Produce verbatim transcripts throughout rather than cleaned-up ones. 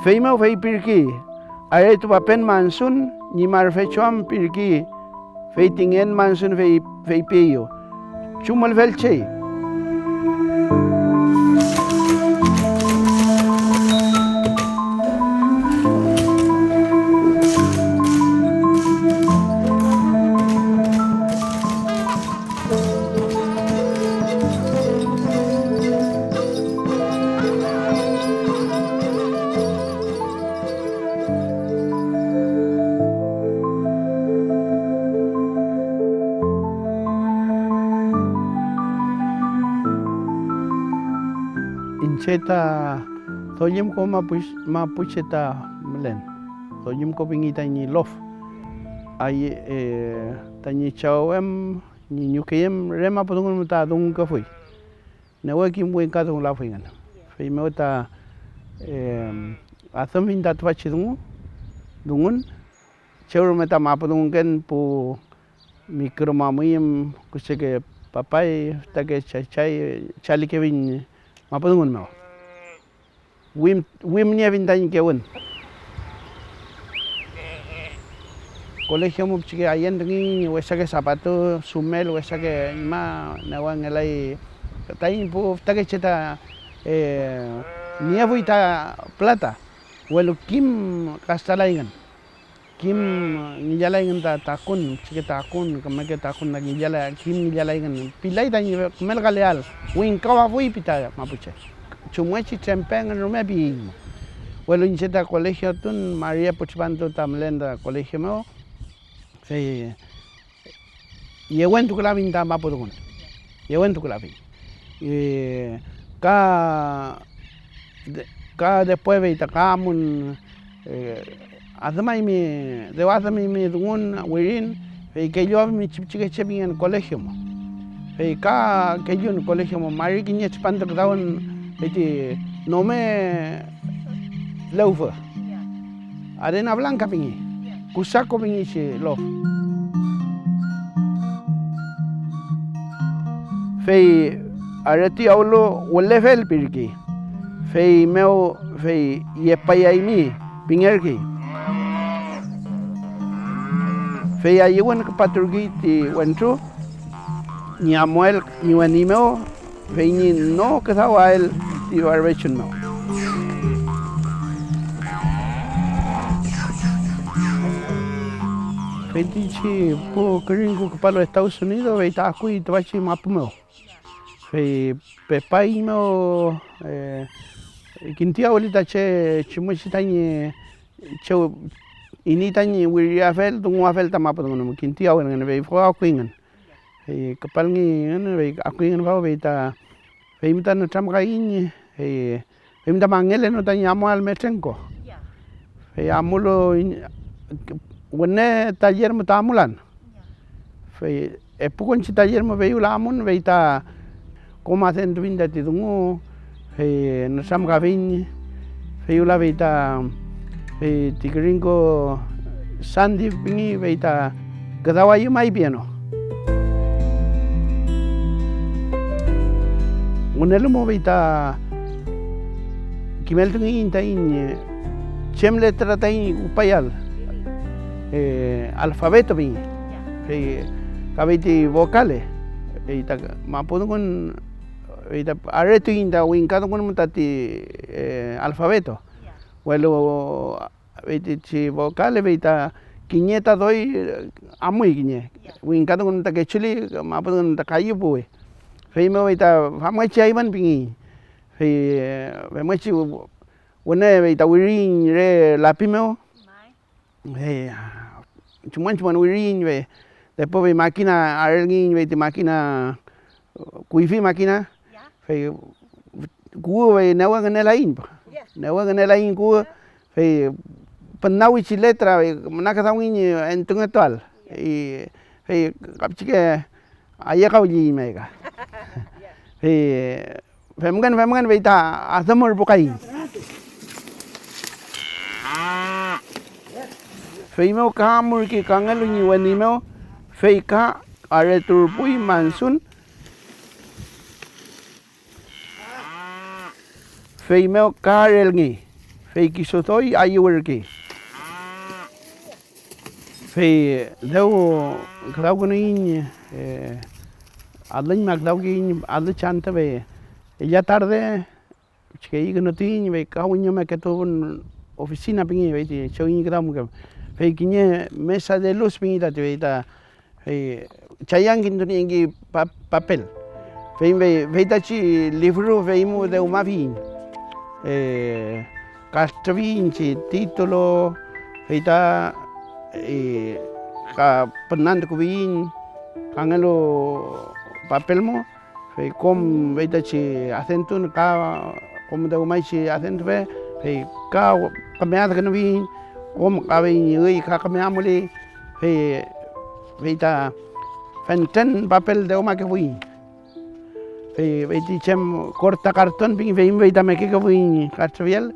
Feymew feypirkey: "Aretupapen Mansun ñi marfechu am", pirkey. Fey ti ngen Mansun fey-, feypieyew: "Chumülfelchey." Iñche ta Dollüm ko mapu-, mapuche ta mülen. Dollüm ko pingey tañi lof. Ay, eh, tañi chaw em, ñi ñuke em re mapudungun ta dungukefuy. Newe kim wingkadungulafuyngün. Feymew ta, em, adümfiñ ta tüfachi dungu, dungun, chew rume ta mapudungunken pu mikromamuyüm, kuseke papay, fütake chachay, chalikefiñ mapudungun mew. Wim, wimniefiñ tañi kewün. Colegio mu pichike ayentungey ñi wesake sapatu, sumel, wesake ñma newengelay. Taiñ pu fütakeche ta, eh, niefuy ta plata, welu kim kastalayngün. Kim ngillalayngün ta takun, pichike takun, kümeke takun ta ngillala-, kim ngillalayngün. Pilay tañi kümelkaleael, wingkawafuy pi ta mapuche. Chumngechi trempe engün rume piyiñ. Welu iñche ta colegio tun, mari epu tripantu ta mülen ta colegio mew, fey yewentukulafiñ ta mapudungun, yewentukulafiñ. Eh, ka, de-, ka después fey ta ka amun, eh, adümaymi, dew adümaymi dungun wirin, fey kelluafimi chi pichikeche pingen colegio mo. Fey ka kellun colegio mo, mari kiñe tripantu küdawün, fey ti nome lewfü. Arena Blanca pingey, Cusacó pingechi lof. Fey aretuyawlu Wülefel pirkey, feymew fey yepayaymi pingerkey. Fey ayüwün küpaturkey ti wentru ñi amuael ñi weni mew, fey ñi no küdawael ti barbechun mew. Feytichi pu küringku küpalu Estados Unidos, fey ta akuy tüfachi mapu mew. Fey pepaeiñmew, eh, kintuy amuwün ta che chumngechi tañi chew iney tañi wiriafel, dunguafel ta mapudungun mew, kintuy amuwünngün, fey faw akuyngün. Fey küpalngeyngün, fey akuyngün faw, fey ta, feymi ta nütramkaiñ, fey, feymi ta mangelenu tañi amuael Metrenko. Ya. Fey amulu iñ-, wüne taller mu ta amulan. Ya. Fey epu konchi taller mu fey wüla amun, fey ta kom adentufiñ tati dungu, fey nütramkafiñ, fey wüla fey ta, fey ti gringo Sandy pingey, fey ta küdawayümay pieno. Wünelu mo fey ta kimeltungeiñ taiñ chem letra taiñ küpayal, eh, alfabeto pingey. Ya. Fey ka fey ti vocales, fey ta mapudungun, fey ta aretuiñ ta wingkadungun tati, eh, alfabeto. Ya. Welu fey ti, ti vocales fey ta kiñe ta doy amuy kiñe. Ya. Wingkadungun ta kechuli, mapudungun ta kayu puwi. Feymew fey ta famngechi aymün pingey. Fey, eh, femngechi wüne fey ta wiriyiñ re lapi mew. May. Fey, ah, chumün chumün wiriyiñ, fey después fey makina arelngiyiñ, fey ti makina, kuyfi makina, ya, fey kuwü fey newe ngünelaiñ, ya, newe ngünelaiñ kuwü, ya, fey pünawichi letra, fey müna küdawngey ñi entungetuael, ya, y fey ka pichike ayekawlliyiñ may ka. Ya. Fey femngen, femngen, fey ta adümürpukaiñ. Feymew ka amurkey kangelu ñi weni mew, fey ka areturpuy Mansun, feymew ka arelngey, fey kisu doy ayüwürkey. Fey dew küdawkünuiñ, eh, alüñma küdawkeiñ alüchi antü, fey ella tarde pichike ikünutuiñ, fey ka wiñomeketuwün oficina pingey, fey ti chew ñi küdawmüke, fey kiñe mesa de luz pingey tati, fey ta, fey chayangkintuniengey pa-, papel. Fey, fey, feytachi libru fey mu dewmafiyiñ, eh, katrüfiyiñ chi título, fey ta, eh, ka pünantukufiyiñ kangelu papel mu. Fey kom feytachi adentun ka kom dewmaychi adentufe, fey ka küme adkünufiyiñ, kom ka fey ñi üy ka küme amuley, fey, fey ta fentren papel dewmakefuiñ. Fey, fey ti chem corta cartón pingey, fey, fey ta mekekefuiñ katrüfiel,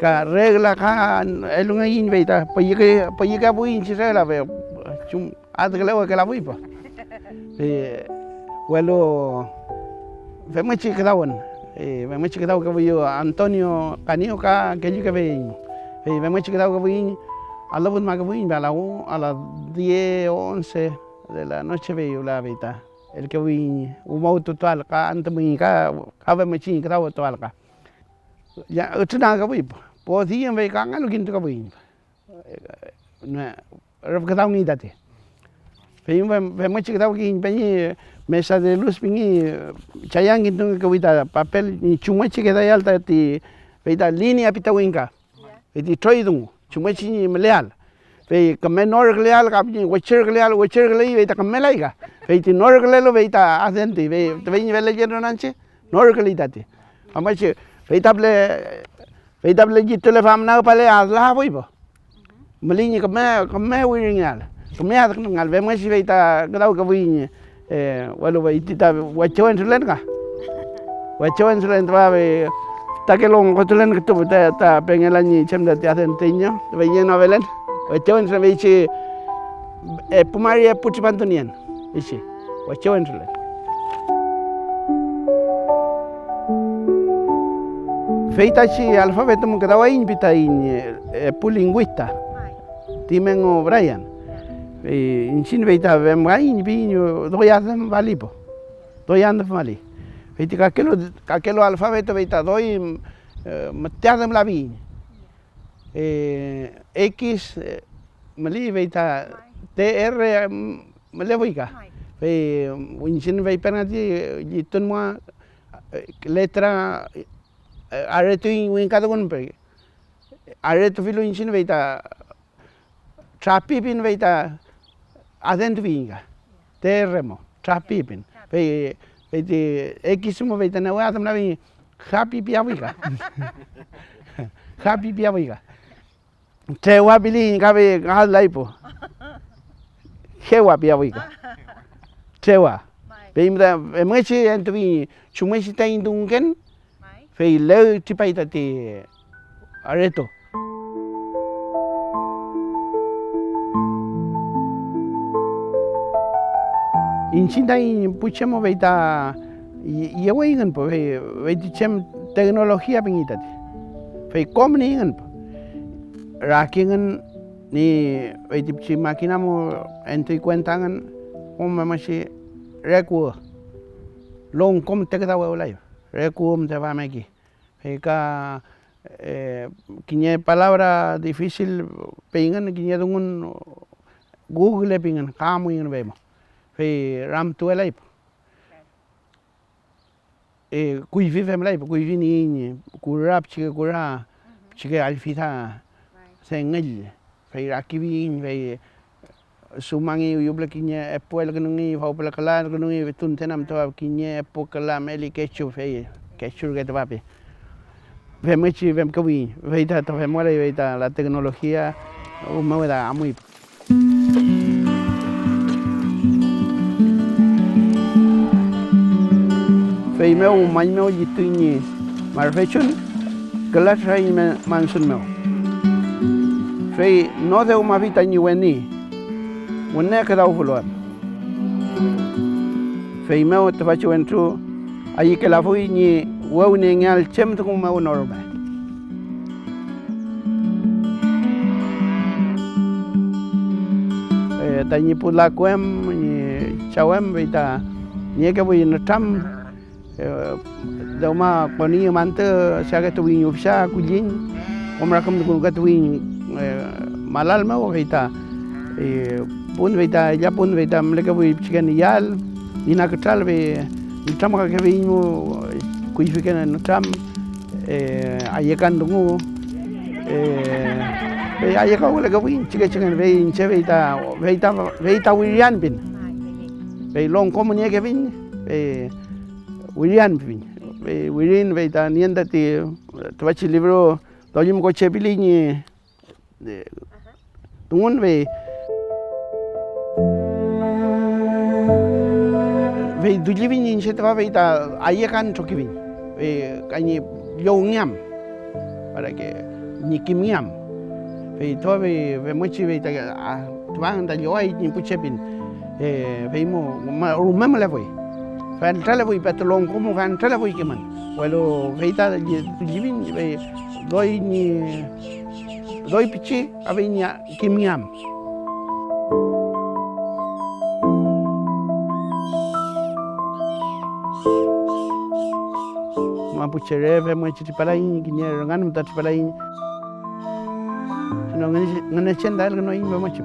ka regla ka elungeiñ, fey ta püyüke-, püyükefuiñ chi regla, fey chum-, adkülewekelafuy po. Eh, welu femngechi küdawün, eh, femngechi küdawkefuyu Antonio Canio ka kellukefeiñ. Fey femngechi küdawkefuiñ, alüfünmakefuiñ a la u-, a las diez, once de la noche, fey wüla fey ta elkefuiñ umawtutual ka antümüiñ ka, ka femngechi ñi küdawtual ka. Ya, ütrünakefuy po, podiyüm fey kangelu kintukefuiñ. Rüf küdawngey tati. Fey fem-, femngechi küdawkeiñ peñi mesa de luz pingey, chayangkintungekewey ta papel ñi chumngechi kedayal tati, fey ta línea pitawün ka, fey ti troy dungu chumngechi ñi müleael. Fey küme norküleael ka ñi wecherküleael, wecherküley, fey ta kümelay ka. Fey ti norkülelu, fey ta adentüy, fey tüfey ñi felellefun antü, norküley tati. Famngechi, fey ta püle Fey ta püle llitule famnagpale adlafuy po. Müley ñi küme, küme wiringeael, küme adkünungeael, femngechi fey ta küdawkefuiñ, eh, welu fey ti ta weche wentrulen ka. Weche wentrulen tüfa fey fütake longkotulen kütu ta, ta pengelan ñi chem tati adenteño, fey yenoafelen. Weche wentrulen feychi epu mari epu tripantu nien. Ichi, weche wentrulen. Feytachi alfabeto mu küdawaiñ pi taiñ, eh, epu lingüista, ti mengu Brian. Fey iñchiñ fey ta femkaiñ piyiñ doy adüfmali po, doy adüfmali. Fey ti kakelu, kakelu alfabeto fey ta doy, eh, müte adümlafiyiñ. Eh, X, eh, müley fey ta T R, mm, mülefuy ka. Fey, mm, iñchiñ fey pernati, eh, llitun mua, eh, letra, eh, aretuiñ wingkadungun pe. Aretufilu iñchiñ fey ta trapi pin fey ta adentufiyiñ ka. T R mo, trapi pin. Fey, fey ti X mo fey ta newe adümlafiyiñ, happy piafuy ka. Happy piafuy ka. Trewa piliyiñ ka fey adlay po. Jewa piafuy ka. Trewa. Fey ta femngechi entufiyiñ chumngechi taiñ dunguken, fey lew tripay tati areto. Iñchiñ taiñ pu che mu fey ta ye-, yeweyngün po, fey, fey ti chem tecnología pingey tati, fey kom niyngün po. Rakingün ni fey ti pichi makina mu entuy kuentangün, kom famngechi re kuwü, longko müte küdawewlay, re kuwü müte fameki. Fey ka, eh, kiñe palabra difícil peyngün, kiñe dungun Google pingün, ka amuyngün fey mo, fey ramtuwelay po. Eh, kuyfi femlay po, kuyfi nieiñ kura, pichike kura, pichike allfida, dengüll, fey rakiwiyiñ, fey Sumangey, üyüpüle kiñe epu elkünungey, fawpüle küla elkünungey, tunten am tüfa kiñe epu küla meli kechu, fey kechurke tüfa pi. Femngechi femkewiyiñ, fey ta, ta femngelay, fey ta la tecnología rume ta amuy. Feymew umañmew llituy ñi marfechun, küla trüraiñ mansun mew. Fey no dewmafi tañi weni, wüne küdawfulu am. Feymew tüfachi wentru ayükelafuy ñi wewniengeael chem dungu mew no rume. tañi pu laku em, ñi chaw em, fey ta niekefuy nütram, eh, dewma koni antü, saketuwiyiñ ufisa kulliñ, kom rakümtukünuketuwiyiñ, eh, malal mew, fey ta, eh, pun, fey ta ella pun, fey ta mülekefuy pichiken yall, ina kütral, fey nütramkakefiyiñ mu kuyfike nütram, eh, ayekan dungu, eh, fey ayekawkülekefuiñ chikechengen, fey iñche fey ta, fey ta, fey ta wirian pin, fey longko müniekefiñ, fey wirian pifiñ, fey wirin, fey ta nien tati tüfachi libro dollüm koche pili ñi, eh, dungun, fey, fey dullifiñ iñche tüfa, fey ta ayekan trokifiñ, fey ka ñi llowngeam, para que ñi kimngeam. Fey tüfa, fey femngechi, fey ta, ah, tüfa engün ta lloway ñi pu che pin, eh, fey mu ma-, rume mülefuy, fentrelefuy, petu longko mu fentrelefuy kimün, welu fey ta dullifiñ, fey doy ñi doy pichi afiñ ñi kimngeam. Mapuche re femngechi tripalaiñ, kiñe rüngan müta tripalaiñ. Sino Ngünechen, Ngünechen ta elkünuaiñ femngechi.